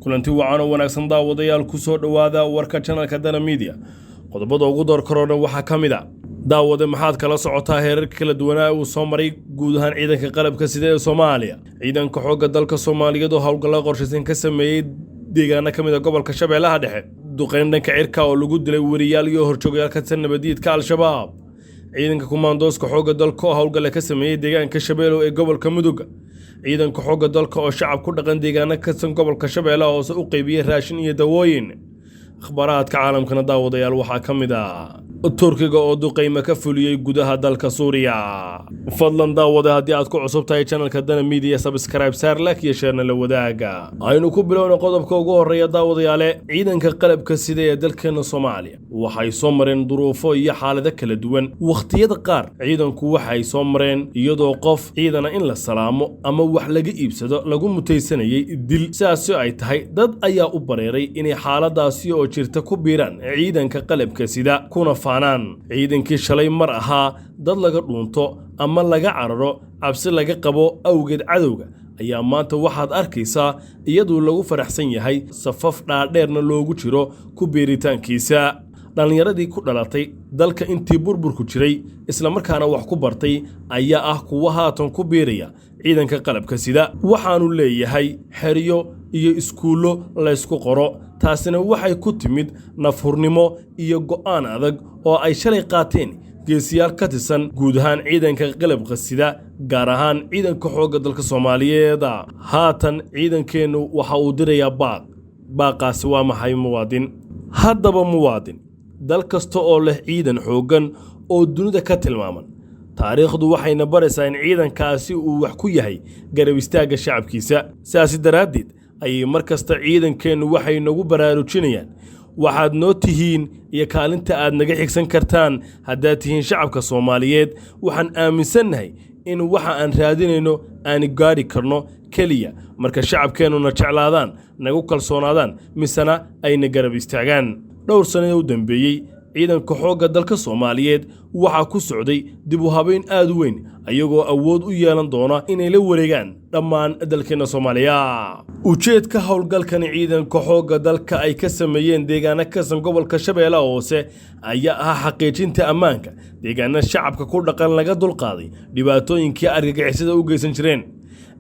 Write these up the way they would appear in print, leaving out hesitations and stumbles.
Kulanti wacan oo wanaagsan, daawadayaal, ku soo dhowaada warka channelka Danab Media. Qodobada ugu door karoona waxaa ka mid a: daawade, maxaad kala socotaa heerarka kala duwanaa uu soo maray guud ahaan ciidanka qalabka sida ee Soomaaliya? Ciidanka xoogga dalka Soomaaliyeed oo howlgalla qorshaysan ka sameeyey deegaano ka mid a gobolka Shabeellaha Dhexe. Duqeyn dhanka cirka oo lagu dilay weriyaal iyo horjoogayaal ka tirsan nabadiidka Al-Shabaab. Ciidanka kumaandooska xoogga dalka oo howlgalla ka sameeyey deegaanka Shabeelow ee gobolka Mudug. Ciidanka xoogga dalka oo shacab ku dhaqan deegaano ka tirsan gobolka Shabeellaha Hoose u qeybiyey raashin iyo dawooyin. Akhbaaraadka caalamkana, daawadayaal, waxaa ka mid ah Turkiga oo duqeymo ka fuliyey gudaha dalka Suuriya. Fadlan daawada, haddii aad ku cusub tahay channelka Danab Media, subscribe saar, like iyo sharena la wadaaga. Aynu ku bilowna qodobka ugu horreeya. Daawadayaale, ciidanka qalabka sida ee dalkeena Soomaaliya waxay soo mareen duruufo iyo xaalado kala duwan. Wakhtiyada qaar ciidanku waxay soo mareen iyadoo qof ciidana in la salaamo ama wax laga iibsado lagu mutaysanayay dil. Sidaasi ay tahay, dad ayaa u bareeray inay xaaladaasi oo jirta ku biiraan ciidanka qalabka sida, kuna faanaan. Ciidankii shalay mar ahaa dad laga dhuunto ama laga cararo cabsi laga qabo awgeed cadowga ayaa maanta waxaad arkaysaa iyadoo lagu faraxsan yahay, safaf dhaadheerna loogu jiro ku biiritaankiisa. Dhallinyaradii ku dhalatay dalka intii burburku jiray, islamarkaana wax ku bartay, ayaa ah kuwa haatan ku biiraya ciidanka qalabka sida. Waxaannu leeyahay xeryo iyo iskuullo laysku qoro. Taasina waxay ku timid nafhurnimo iyo go'aan adag oo ay shalay qaateen geesiyaal ka tirsan guud ahaan ciidanka qalabka sida, gaar ahaan ciidanka xoogga dalka Soomaaliyeed. Haatan ciidankeennu waxa uu dirayaa baaq. Baaqaasi waa maxay, muwaadin? Haddaba muwaadin, dal kasta oo leh ciidan xooggan oo dunida ka tilmaaman, taariikhdu waxayna baraysaa in ciidankaasi uu wax ku yahay garab istaagga shacabkiisa. Sidaasi daraaddeed ayay mar kasta ciidankeennu waxay nagu baraarujinayaan waxaad noo tihiin iyo kaalinta aad naga xigsan kartaan haddaad tihiin shacabka Soomaaliyeed. Waxaan aaminsannahay in waxa aan raadinayno aanu gaadhi karno keliya marka shacabkeennuna jeclaadaan, nagu kalsoonaadaan, misena ayna garab istaagaan. Dhowr sanada u dambeeyey, ciidanka xoogga dalka Soomaaliyeed waxaa ku socday dib u habeyn aad u weyn, ayagoo awood u yeelan doona inay la wareegaan dhammaan dalkeenna Soomaaliya. Ujeedka howlgalkan ciidanka xoogga dalka ay ka sameeyeen deegaano kasan gobolka Shabeellaha Hoose ayaa ahaa xaqiijinta ammaanka deegaana shacabka ku dhaqan laga dulqaaday dhibaatooyinkii argagixisada u geysan jireen.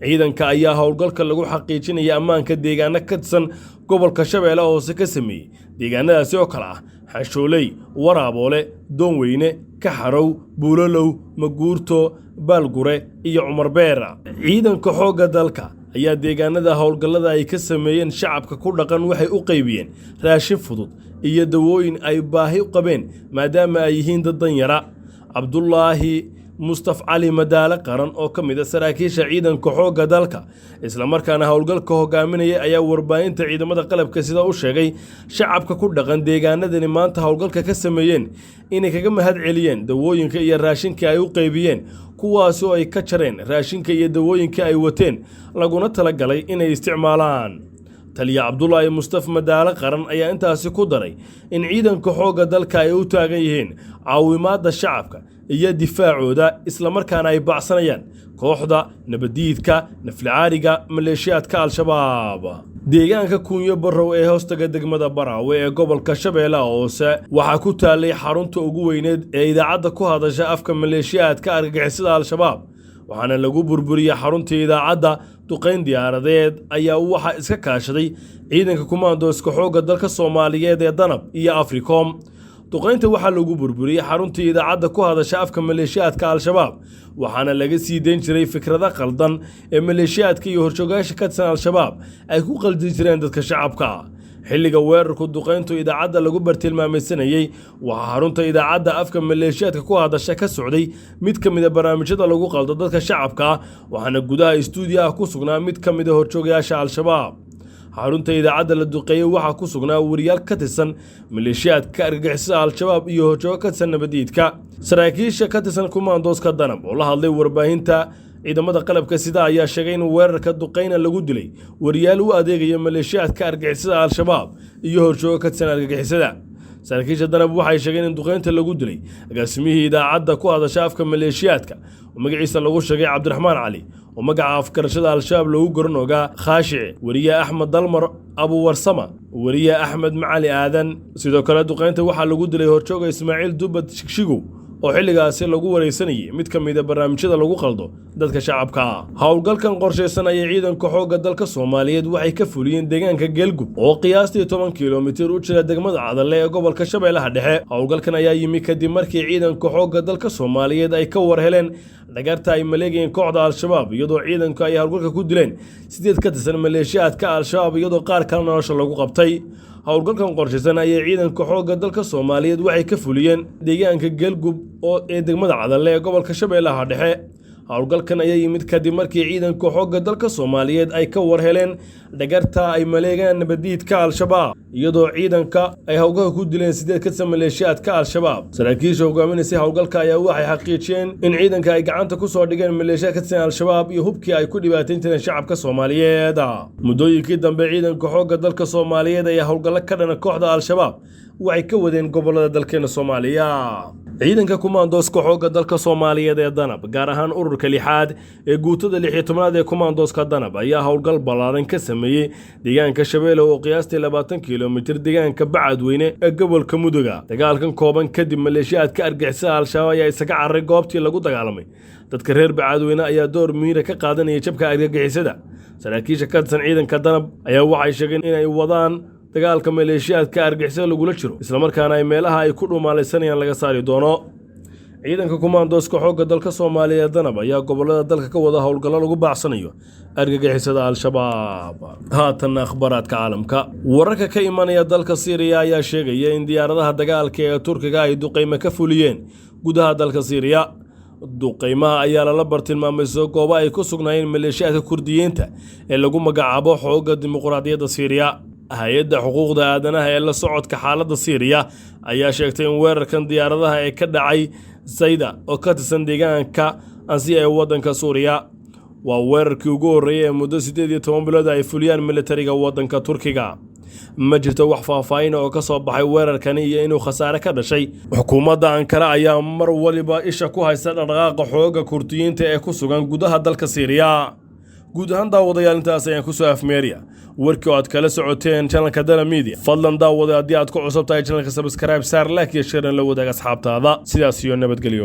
Ciidanka ayaa howlgalka lagu xaqiijinaya ammaanka deegaano ka tirsan gobolka Shabeellaha Hoose ka sameeyey deegaanadaasi oo kale ah Xashooley, Waraaboole, Doonweyne, Kaxarow, Buulalow, Maguurto, Baalgure iyo Cumar Beer. Ciidanka xoogga dalka ayaa deegaanada howlgallada ay ka sameeyeen shacabka ku dhaqan waxay u qaybiyeen raashin fudud iyo dawooyin ay baahi u qabeen, maadaama ay yihiin dad danyara. Cabdulaahi Mustaf Cali Madaale Qaran, oo ka mid a saraakiisha ciidanka xoogga dalka, islamarkaana howlgalka hogaaminaya, ayaa warbaahinta ciidamada qalabka sida u sheegay shacabka ku dhaqan deegaanadani maanta howlgalka ka sameeyeen inay kaga mahad celiyeen dawooyinka iyo raashinka ay u qaybiyeen, kuwaasi oo ay ka jareen raashinka iyo dawooyinka ay wateen, laguna talagalay inay isticmaalaan. Taliya Cabdulaahi Mustaf Madaale Qaran ayaa intaasi ku daray in ciidanka xoogga dalka ay u taagan yihiin caawimaadda shacabka iyo difaacooda, islamarkaana ay baacsanayaan kooxda nabadiidka naflicaariga maleeshiyaadka Al-Shabaab. Deegaanka Kuunyo Barrow ee hoostaga degmada Baraawe ee gobolka Shabeellaha Hoose waxaa ku taalay xarunta ugu weyneed ee idaacadda ku hadasha afka maleeshiyaadka argagixisada Al-Shabaab, waxaana lagu burburiyey xaruntii idaacadda duqayn diyaaradeed. Ayaa waxaa iska kaashaday ciidanka kumaandooska xoogga dalka Soomaaliyeed ee Danab iyo Africom. Duqaynta waxaa lagu burburiyey xaruntii idaacadda ku hadasha afka maleeshiyaadka Al-Shabaab, waxaana laga sii dayn jiray fikrado qaldan ee maleeshiyaadka iyo horjoogayaasha ka tirsan Al-Shabaab ay ku qaldi jireen dadka shacabka. Xilliga weerarku duqayntu idaacadda lagu bartilmaamaysanayey, waxaa xarunta idaacadda afka maleeshiyaadka ku hadasha ka socday mid ka mid a barnaamijyada lagu qaldo dadka shacabka ah, waxaana gudaha istuudiyaha ku sugnaa mid ka mid a horjoogayaasha Al-Shabaab. Xarunta idaacadda la duqeeyey waxaa ku sugnaa wariyaal ka tirsan maleeshiyaadka argagixisada Al-Shabaab iyo horjoogo ka tirsan nabadiidka. Saraakiisha ka tirsan kumaandooska Danab oo la hadlay warbaahinta ciidamada qalabka sida ayaa sheegay in weerarka duqeyna lagu dilay wariyaal u adeegaya maleeshiyaadka argagixisada Al-Shabaab iyo horjoogo ka tirsan argagixisada. Saraakiisha Danab waxay sheegeen in duqeynta lagu dilay agaasimihii idaacadda ku hadasha afka maleeshiyaadka oo magaciisa lagu sheegay Cabdiraxmaan Cali, oo magaca afgarashada Al-Shabaab loogu garan ogaa Khaashice, weriye Axmed Dalmar Abuwarsama, weriye Axmed Macali Aadan. Sidoo kale duqeynta waxaa lagu dilay horjooga Ismaaciil Dubad Shigshigow, oo xilligaasi lagu waraysanayay mid ka mida barnaamijyada lagu qaldo dadka shacabka ah. Howlgalkan qorshaysan ayay ciidanka xoogga dalka Soomaaliyeed waxay ka fuliyeen deegaanka Geelgub, oo qiyaastii 10 kilomitir u jira degmada Cadalle ee gobolka Shabeellaha Dhexe. Howlgalkan ayaa yimi kadib markii ciidanka xoogga dalka Soomaaliyeed ay ka war heleen dhagarta ay maleegayeen kooxda Al-Shabaab, iyadoo ciidanku ay howlgalka ku dileen sideed ka tirsan maleeshiyaadka Al-Shabaab, iyadoo qaar kale nolosha lagu qabtay. Howlgalkan qorshaysan ayay ciidanka xoogga dalka Soomaaliyeed waxay ka fuliyeen deegaanka Geelgub oo ee degmada Cadalle ee gobolka Shabeellaha Dhexe. Howlgalkan ayaa yimid kadib markii ciidanka xoogga dalka Soomaaliyeed ay ka war heleen dhagarta ay maleegaan nabadiidka Al-Shabaab, iyadoo ciidanka ay howlgalka ku dileen sideed ka tirsan maleeshiyaadka Al-Shabaab. Saraakiisha hogaaminaysay howlgalka ayaa waxay xaqiijiyeen in ciidanka ay gacanta ku soo dhigeen maleeshiyaad ka tirsan Al-Shabaab iyo hubkii ay ku dhibaateyn jireen shacabka Soomaaliyeed. Muddooyinkii dambe ciidanka xoogga dalka Soomaaliyeed ayaa howlgallo ka dhana kooxda Al-Shabaab waxay ka wadeen gobolada dalkeena Soomaaliya. Ciidanka kumaandooska xoogga dalka Soomaaliyeed ee Danab, gaar ahaan ururka lixaad ee guutada 16aad ee kumaandooska Danab, ayaa howlgal ballaaran ka sameeyey deegaanka Shabeelle, oo qiyaastii 20 kilomitir deegaanka Bacadweyne ee gobolka Muduga. Dagaalkan kooban kadib, maleeshiyaadka argixisada Al-Shabaab ayaa isaga cararay goobtii lagu dagaalamay. Dadka reer Bacadweyne ayaa door miira ka qaadanaya jabka argagixisada. Saraakiisha ka tirsan ciidanka Danab ayaa waxay sheegeen inay wadaan dagaalka maleeshiyaadka argixisada lagula jiro, islamarkaana ay meelaha ay ku dhumaalaysanayaan laga saari doono. Ciidanka kumaandooska xoogga dalka Soomaaliya Danab ayaa gobolada dalka ka wada howlgallo lagu baacsanayo argagixisada Al-Shabaab. Haatanna akhbaaraadka caalamka. Wararka ka imanaya dalka Siiriya ayaa sheegaya in diyaaradaha dagaalka ee Turkiga ay duqeymo ka fuliyeen gudaha dalka Siiriya. Duqeymaha ayaa lala bartilmaamayso goobo ay ku sugnaayeen maleeshiyaadka Kurdiyiinta ee lagu magacaabo Xoogga Dimuqraadiyadda Siiriya. Hay-adda xuquuqda aadanaha ee la socodka xaaladda Siiriya ayaa sheegtay in weerarkan diyaaradaha ee ka dhacay Sayda, oo ka tirsan deegaanka Ansiya ee waddanka Suuriya. Waa weerarkii ugu horreeyay ee muddo 18 bilood ay fuliyaan militariga waddanka Turkiga. Ma jirto wax faahfaahin oo ka soo baxay weerarkani iyo inuu khasaare ka dhashay. Xukuumadda Ankara ayaa mar waliba isha ku haysta dhaqdhaqaaqa xoogga Kurdiyiinta ee ku sugan gudaha dalka Siiriya. Guud ahaan daawadayaal, intaas ayaan kusoo afmeeraya warkii oo aad kala socoteen channelka Dana Media. Fadlan daawada, haddii aad ku cusub tahay channelka, subscribe saar, like iyo share la wadaag asxaabtaada. Sidaas iyo nabadgelyo.